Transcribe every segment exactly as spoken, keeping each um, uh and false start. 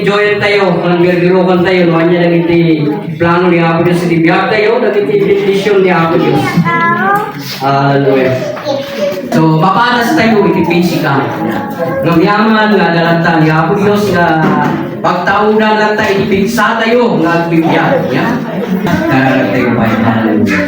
Join tayo, ang gagrukan tayo, no, anya dagiti plano ni Apo Dios iti biag tayo, dagiti bendision ni Apo Dios. Hallelujah. So, mapadas tayo iti physical. Ngem yaman nga adda latta ni Apo Dios nga pagtaudan latta iti pigsa tayo nga agbibiag. Ya? Kararag tayo, Panginoon. Hallelujah.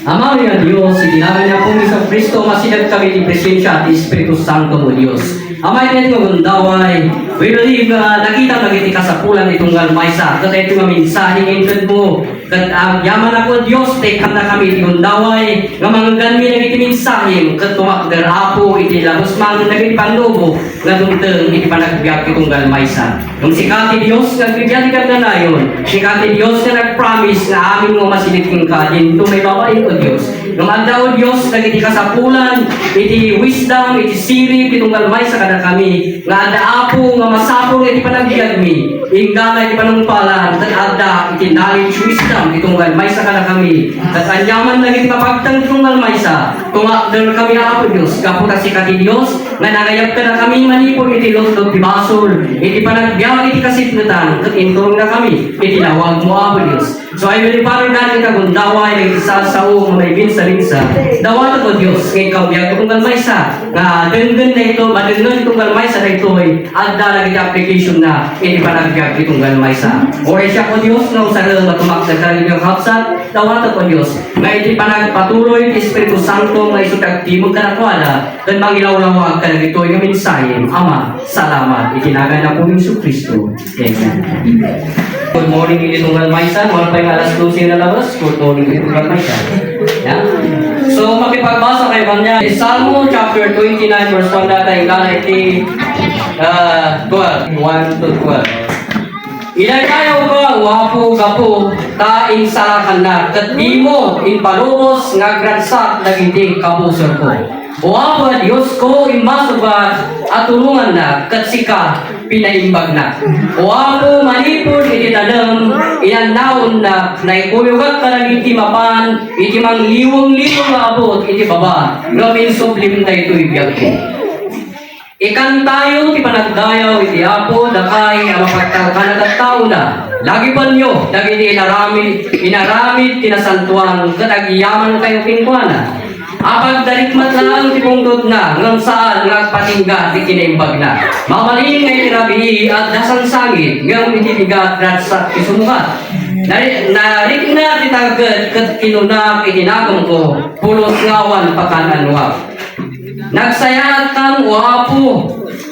Amami a Dios, iti ngaran ni Apo Jesu-Cristo, masideg kami iti presensia ti Espiritu Santo mo Dios. Amay ket nga gundaway, we believe nga nakita dagiti kasapulan iti tunggal maysa, ket iti nga mensahe nga inted mo, ket agyamanak, O Dios, ta ikkannakami iti gundaway, nga mangganmi dagiti mensahe, ket tumakder, Apo, iti labes man dagiti pannubo, nga dumteng iti panagbiag ti tunggal maysa. Ngem sika ti Dios nga agbibiag iti kanayon, sika ti Dios nga nagpromise nga amin nga masideg kenka, dinto maibabain, O Dios. Ngem adda, O Dios, dagiti kasapulan, iti wisdom, iti sirib, iti tunggal maysa kadakami, nga adda, Apo, nga masapul iti panagbiagmi, inggana iti panungpalan, ket adda iti knowledge, wisdom, iti tunggal maysa kadakami, ket aniaman dagiti mapagteng iti tunggal maysa, tumakder kami, Apo Dios, gapu ta sika ti Dios, nga nagayab kadakami manipud iti lutlo ti basol, iti panagbiag iti kasipngetan, ket inturongna kami iti lawagmo, Apo Dios. So, I will, Father God, iti gundaway, iti sao nga maiminsa-minsa. Dawatek, O Dios, nga ikaw biag tunggal maysa, nga denggen daytoy, madenggen tunggal maysa daytoy, adda dagiti application na iti panagbiag iti tunggal maysa. Uray siak, O Dios, nga usarem nga tumakder kadagiti kakabsat, dawatek, O Dios, nga iti panagpatuloy ti Espiritu Santo nga isu ti agtimeng kadakuada, ken mangilawlawag kadagitoy nga mensahe. Ama, salamat iti nagan ni Apo Jesu-Cristo. Amen. Good morning, iti tunggal maysa. Wala pay nga alas dose na labas. Good morning, iti tunggal maysa. Yeah? So, makipagbasa kayo kanya. Salmo chapter twenty-nine, verse one data, inggana iti, ah, twelve. One to twelve. Idaydayaw ka, O Apo, gapu ta insalakannak, ket dimo impalubos nga agragsak dagiti kabusorko. O Apo a Diosko, immasubat a tulongannak, ket sika pinaimbagnak. O Apo, manipud iti tanem, inannaonnak, naikuyogak kadagiti mapan iti mangliwengliweng nga abut iti baba, ngem insublim daytoy biagko. Ikantayo ti panagdayaw iti Apo, dakay a mapagtalkan a tattaona. Lagipenyo dagiti inaramid, inaramid ti nasantoan, ket agyamankayo kenkuana. Apagdarikmat laeng ti pungtotna, ngem saan nga agpatingga ti kinaimbagna. Mabalin nga iti rabii, adda sangsangit, ngem iti bigat, ragsak ti sumukat. Nari-, narikna ti targed, ket kinunak iti nakemko, pulos nga awan pakan-anoak. Nagsayaatkan, O Apo,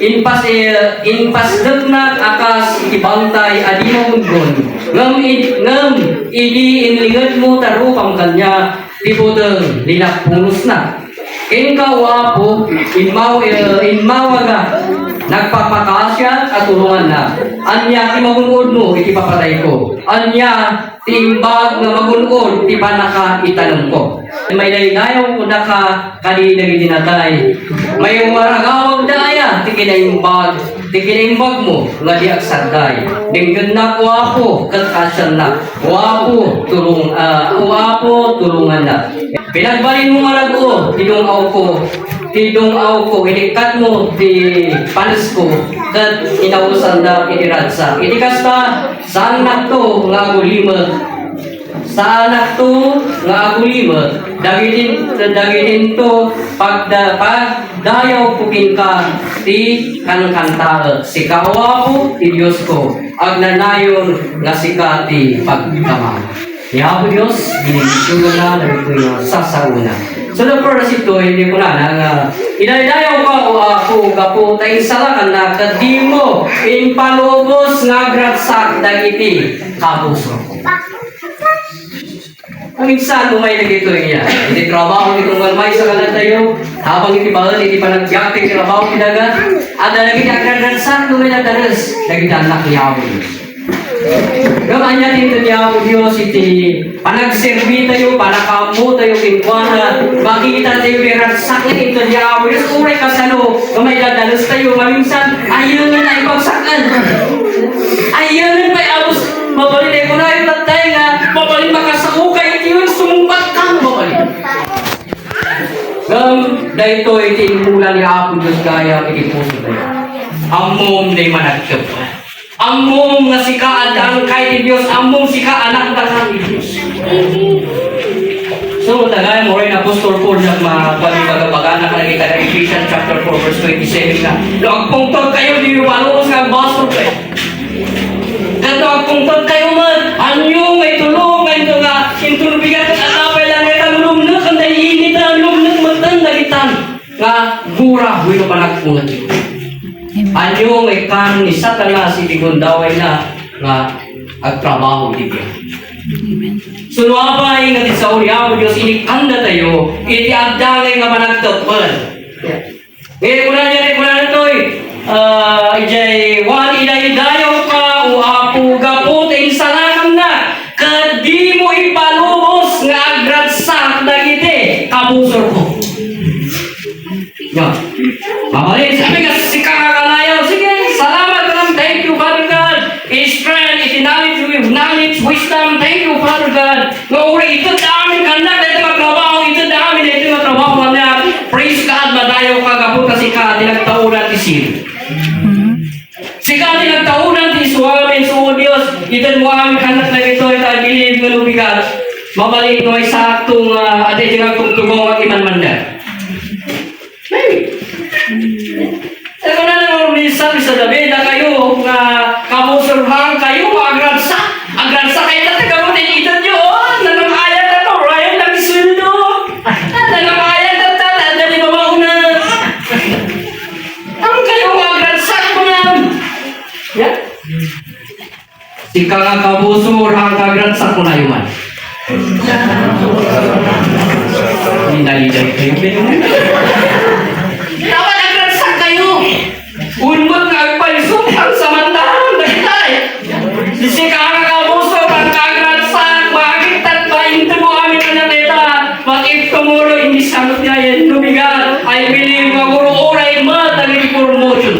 impas-, eh, impasdeknak a kas iti bantay a di magudgon, ngem id-, ngem idi inlingedmo ta rupam kaniak, ti buteng ni nappunosna. Kenka, O Apo, immaw-, eh, immawagak, nagpapakaasiak a tulongannak. Ania ti magun-odmo iti papatayko? Ania ti imbag nga magun-od ti pannakaitanemko? Maidaydayawko daka kadi dagiti natay. Maiwaragawagda aya ti kinaimbag, ti kinaimbagmo nga di agsardaya? Denggennak, O Apo, ket kaasiannak. O Apo, tulong-, ah, O Apo, tulongannak. Pinagbalinmo nga rag-o ti dung-awko, ti dung-awko, inikkatmo ti panesko, ket inausanda iti ragsak. Iti kasta, saannakto nga agulimek. Saannakto nga agulimek. Dagiti, dagitinto, pagda-, pagdayawko kenka ti kankantaek. Sika, O Apo, ti Diosko, agnanayon nga sika ti pagkamam. Ni Apo Dios, bendisionanna dagitoy nga sasaona. So, the first ito, hindi ko na, na, nga, idaydayaw ka, O Apo, gapu ta insalakannak, ket dimo impalubos nga agragsak dagiti kapuso. Ang insan, umay dagitoy niya. Iti trabaho, iti tunggal maysa kadatayo, habang iti baen, iti panagbiag, iti trabaho, ti daga, adda dagiti agragsak, umay nagdanes, dagiti anak ni Apo Dios. Ngem ania ti inted ni Apo Dios iti panagserbi tayo, panakaammo tayo kenkuana, makita tayo ti ragsak nga inted ni Apo Dios, uray kasano nga maidadanes tayo, maminsan, ayangen a ipagsak-en. Ayangen pay, abus, mabalin, eh, kunayo tattay nga, mabalin makasao ka iti yun, sumungbat ka, mabalin. Ngem, daytoy ti immula ni Apo Dios gayam iti puso tayo. Ammom ti managteb. Ammom nga sika addaan ka iti Dios, ammom sika anakda ka iti Dios. So, tagay mo rin Apostol Paul na ma-, pagibagabagana ka lagi taga Ephesians chapter four, verse twenty-seven na, "No agpungtod kayo, di maluos nga agbasol kayo." Ket no agpungtod kayo met, anyo nga itulok nga ito nga, inton bigat ket anapay lang nga lumnek, ken dayinita, lumnek metten dagitan nga gura wenno panagpungan. Amen. Anyo nga ikkan ni Satanas iti gundawayna nga agtrabaho iti biag. Amen. So, no apay nga ti sao ni Apo Dios inikkandatayo iti agdagay nga panagteppel. Nga kuna niya, kuna natoy, ah, ijay, "Wen, idaydayawka, O Apo, gapu ta insalakannak, ket dimo ipalubos nga agragsak dagiti kabusorko." Yan. Mabalin, sabi nga, sika nga kanayaw. Sige, salamat, Lord. Thank you, Father God. Strength, iti knowledge, with knowledge, wisdom. Thank you, Father God. Nga uray, itedda amin kannak, daytoy nga trabaho, itedda amin, daytoy nga trabaho, kannak. Praise God, madayaw ka, gapu ta sika, ti nagtaudan ti siri. Sika ti nagtaudan ti isuamin, so, O Dios, itedmo amin kannak dagitoy, ta I believe nga no bigat, mabalin nga maysakto nga, ah, adi ti nagtugtugong nga imanmanda. Hey! Ano na nang umisan, Mister David, na kayo, nga kamusurhan kayo, nga agragsak, agragsak kayo, na taga mo, tinitan nyo, oh, nanang ayat na to, Ryan, nang sundo. Nanang ayat na to, na, na, di ba mauna? Ang kayo, nga agragsak ko na. Yan. Sika nga kabusor, ang kagragsak ko na yuman. Inaliday kayo, pero dapat agragsak kayo. Unmot nga agpaysok ang samantahan na kita eh. Sika nga kabusor, ang kagragsak, bakit tat ba into mo amin na nakita? Bakit tumuro hindi sagot nga yan? Lumigal. I believe nga guro oray mo, tagin promotion.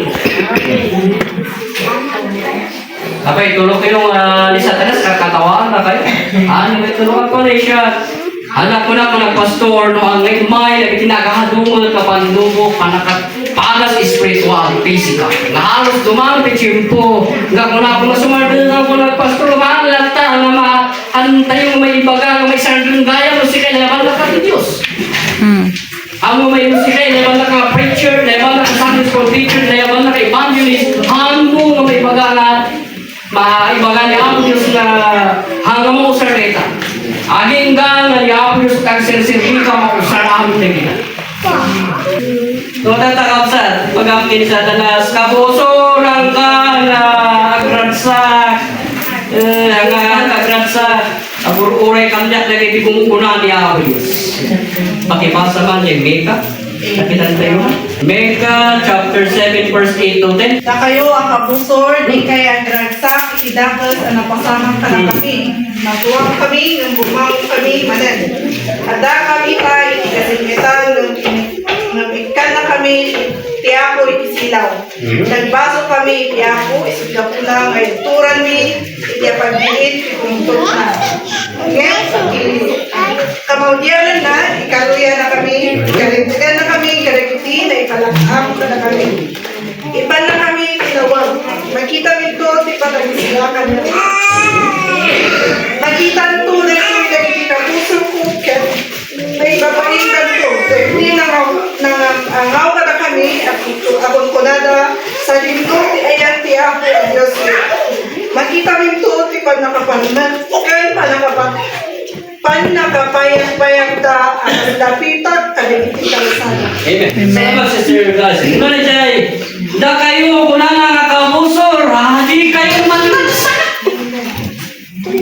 Apay, tulok yung, ah, ni Satanas, kakatawaan na kayo. Ano may tulungan ko na siya? Anak ko na, anak pastor, no, ang ngayon may, lagi tinagahadungan ka pandubo, panakat, panas espiritual, physical. Nga halos dumang ti tiyempo. Nga kuna, kuna sumardunan ko, anak pastor, mahal lang ta, nga ma-, ang tayo may ibaga, nga may sardun gaya, no, si kailangan na ka ti Diyos. Hmm. Amo may musika, laban na ka preacher, laban na ka Sunday school teacher, laban na ka evangelist, amo nga maibaga nga, maibaga ni Apo Dios nga hanggang mo usar dayta. Agingga nga ni Apo Dios kang sirsirbi ka mausar amin dagita. So, tatakapsat, pag-amkin ni Satanas, kabusoran ka nga agragsak, eh, nga agragsak. Agur-uray kaniak dagiti gunggonan ni Apo Dios. Pakibasa man ni Mika. Sakitan tayo, ha? Mika chapter seven, verse eight to ten. Dakayo a kabusor, dikay agragsak iti dakes a napasamak kadakami. Natuang kami ngem bummangon kami manen. Adda kami pay iti kasingitan ngem in-, ngem ikkannakami ti Apo iti silaw. Mhm. Nagbasol kami iti Apo, isut' gapuna nga itturanmi iti apagbiit ti pungtotna. Ngem, kamaudiananna, ikaruyannakami, ikalintegannakami kadagiti naipalak-am kadakami. Ipannakami iti lawag. Makitaminto ti panagisilakanna. Makitanto daytoy dagiti kapusorko ket naibabaindanto. Ket ni nangaw-, nangangaw kadakami, a kunkunada, "Sadinto ti ayan ti Apo a Dios." Makitaminto ti pannakapanmek ken pannakapa-, pannakapayagpayagda a kas dapita kadagiti kalsada. Amen. Amen. Salamat, Sister Grace. Ano na, Jay? Dakayo, kunana nga kabusor, ah, di kayo managsa.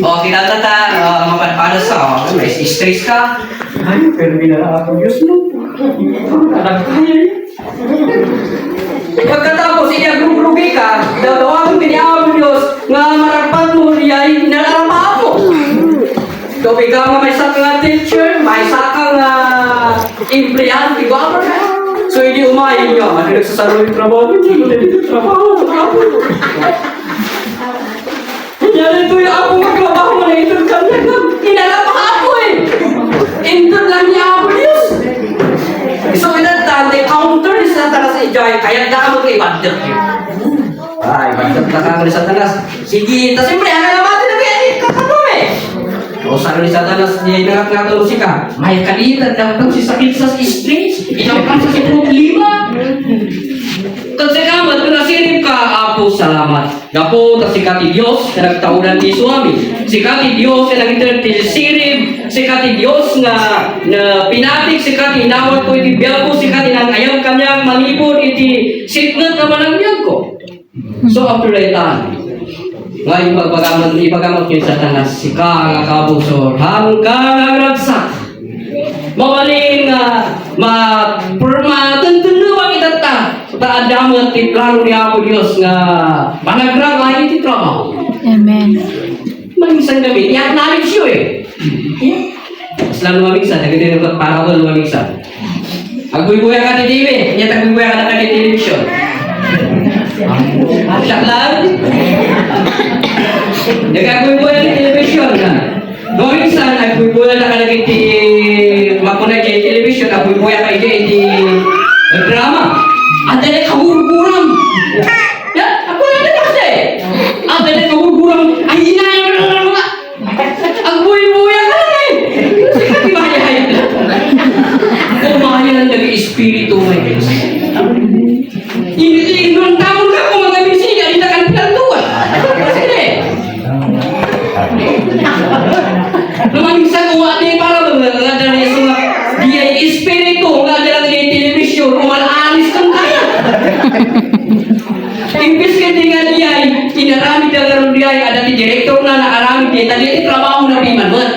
O, kinatata, ah, mapadpada sa, oh, may stress ka. Ay, pero binala ako, Diyos mo. Anak ko, eh. Pagkatapos, inyag rugrugi ka, dadawagan ka ni Apo Dios nga maragpat mo, iyay, inalarapapo. Ikaw, ikaw nga maysa ka nga teacher, maysa ka nga empleyado ti government. So, idi umay nga, ano nagsasaroy yung trabaho? Hindi mo na dito trabaho, trabaho. Kanya nito yung ako magtrabaho na ito. Kanya na, inalap ako eh. Inton lang niya ako, Diyos. So, inadtan, the counter is not as enjoy. Kaya na ako kay Wonder. Ay, bagsak ka ka ni Satanas. Sige, ta siyempre, ano naman ito na kaya ni kakabome? O, sabi ni Satanas, di nangat nga ito sika. May kalitan lang ito si sakit sa stress. Ikaw ka sa si problema. Kasi ka, ba't ko nasirip ka? Apo, salamat. Gapu ta sika ti Dios nga nagtaudan ti isuami. Sika ti Dios nga nagiter ti sirib. Sika ti Dios nga, nga pinatik. Sika ti inawat ko iti biagko. Sika ti nangayab kaniak manipud iti sipnget nga panagbiagko. So, after that time, nga ibagbagamon, ibagamat ken Satanas, sika nga kabusor, haan ka nga agragsak. Mabalin nga ma-, per-, matentennaw itatta. Ta adda met ti plano ni Apo Dios nga managrang iti trabaho. Amen. Maminsan kami, i-acknowledge you eh. Sila no maminsan, dagiti parable no maminsan. Agbuybuya ka ti T V, nya agbuybuya ka na ka ti television. Siak lang. Nagagbuybuya ti television, ha? Maminsan, agbuybuya na ka dagiti makuna ti television, agbuybuya ka iti, iti drama. Adda na kagurguram. Ya, ako na kasi. Adda na kagurguram. Ay, inaya na lang. Agbuybuya ka lang eh. Sika ti mayahay. Umayan dagiti espiritu nga Dios. Inuntamon ka kung mga misiya, di na kan pinagtuan. Sige. Lumangisan ko nga ati para mga nga dali sa mga diay espiritu nga dala nga television, kung alis kang kaya. Imbes ket nga diay, inaramid da ngarud diay, adda ti direktor na naaramid diay, ta diay ti trabaho na piman met.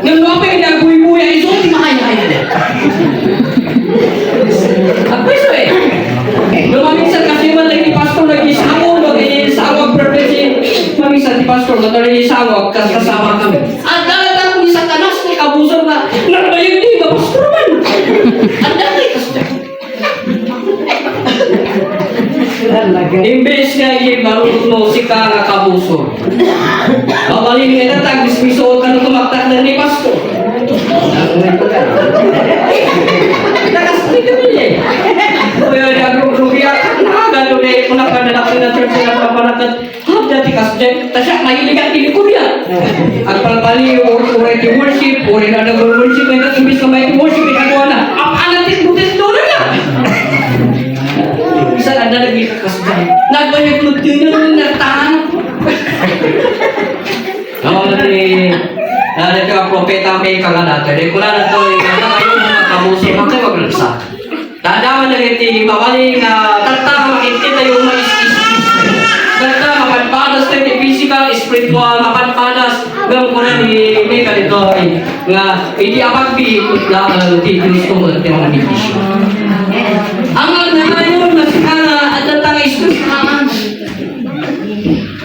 Ngem no apay nga agbuybuya, isu ti mahayhay. Agpayso eh. No maminsan kasi man dagiti pastor nagisangol, nagisangol, prophecy. Maminsan ti pastor, nagisangol, kas kasama kami. Adda la ni Satanas, ni kabusor na, nagbayag ni nga pastor man. Adda kay kasda. Imbes nga ibaruno sika nga kabusor. Mabalin nga ita, tagdismiso ka no tumaktak na ni pastor. Nakasli kami eh. Kaya nagrurubiak na, gano'n eh, kung nakadalak na church na papanakat, Hapda ti kasdiay, ta siak, mailigat ti likud ya. Agpalpaliw, uray ti worship, uray na nag-worship, may imbis nga may worship, ikaduana. Apanan ti butis doon na. Saan anda lagi ka kasdiay? Nagbayag mo din yung nagtahan. Oo, ni, ah, nagka-propeta ang kay kang anak. Kaya ko na na to, eh, ano kayo, mga kamuso, mga kayo, magragsak. Tadaan dagiti mabalin nga tatta, makititayo nga is-, is-, is-, tatta, mapadpadas tayo ti physical, spiritual, mapadpadas. Ngem kuna ni Mika ditoy nga iti apagbiit, laeng ti Kristo ti mga bendisyon. Ang agnayon nga sika nga adda ta nga stress.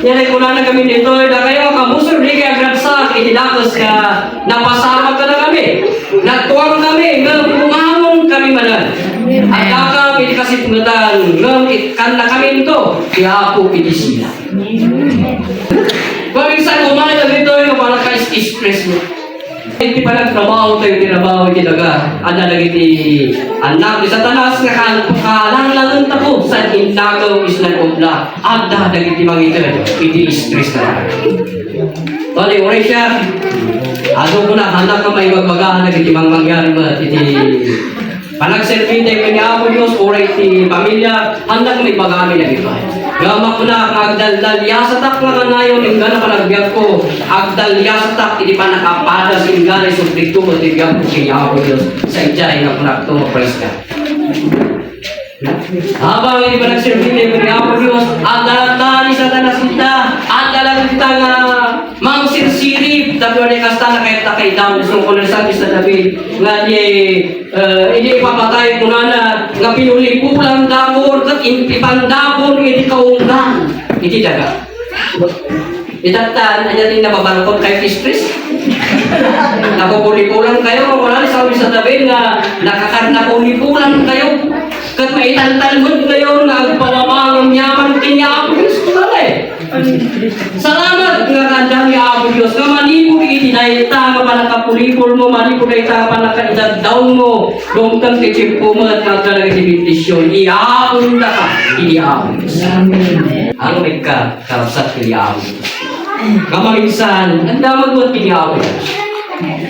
Yan ay kunana kami ditoy, dakayo nga kabusor, di kay agragsak iti dakes nga napasamak kadakami. Nagtuang kami, ngem umangon kami manen. Addakam iti kasipngetan, ngem it-, kannakaminto ti Apo iti sila. Paminsan, umay dagitoy nga panagka-stress mo. Iti panagtrabaho tayo, tinabaho iti daga. Adda dagiti annak ni Satanas nga kan-, kalanglangenta ko sa indago is nag-obla. Adda dagiti mangited iti stress na. Bali, uray siya. Adu ko na, anak ko, maibagbaga dagiti mangmangyari mo iti panagserbi tayo ken ni Apo Dios, uray ti pamilya, anak, maibagami dagitoy. Nga makuna, agdaldalyasatak nga kanayon, inggana panagbiag ko, agdalyasatak iti panakapadas, inggana isublikto mo ti biag ko ken ni Apo Dios, sa idiay nga kunakto, praise God. Habang iti panagserbi tayo ken ni Apo Dios, adda latta ni Satanas ita, adda latta nga mangsirsirib, tapno di kasta nakayat ta kay David, so, kung nagsabi sa David, nga di, eh, idi ipapatay, kunana, nga pinulipulan dapol, ket in-, ipandapol iti kaunggan, iti daga. Itatan, anya ti nababalkot kayo ti stress? Napupulipulan kayo, wala ni sabi sa tabi nga nakakarnapulipulan kayo. Ket maitaltalmed kayo nga agpamamangam yaman ken ni Apo Dios. Kunana eh. Salamat nga kandang ni Apo Dios nga manipud iti dayta nga panakapulipul mo, manipud dayta nga panakaidagdaw mo, dumteng ti tiempo met nga agka dagiti bendision. Iyaon daka iti Apo Dios. Amen. Ano may ka, karabsat ken ni Apo? Nga manginsan, andamag mo ken ni Apo.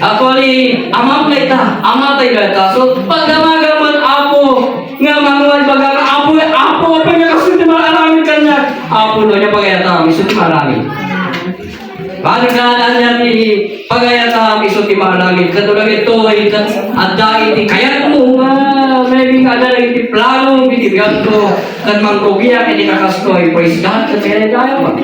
Actually, amam na ita, amatay na ita. So, pagdamagan mo Apo, nga manguway baga nga, "Apo, Apo, Apo, nga kastoy ti maaramid kaniak." Apo, no, niya pagayatam, isu ti maaramid. Pagdamagan niya ti pagayatam, isu ti maaramid. Ket no dagitoy, ket adda iti kayatmo, nga, maybe nga adda iti plano, iti biagto, ket mangrugiak iti kakastoy, praise God, ket kaya tayo.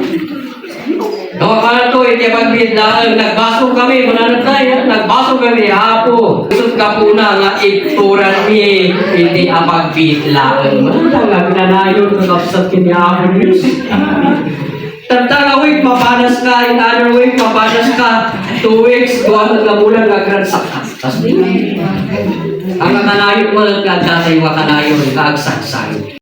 No, kaya to, iti pagbiit laeng, nagbasol kami, mananatay, ha? Nagbasol kami, Apo. Isut kapuna nga ituran mi, iti apagbiit laeng. Ano nga pinanayon, kakabsat ken ni Apo Dios? Tatta nga week, mapanas ka, in other week, mapanas ka, two weeks, dua met nga bulan, nga agransak ka. Tas di, ang kanayon mo, nga datay, nga kanayon, nga agsaksay.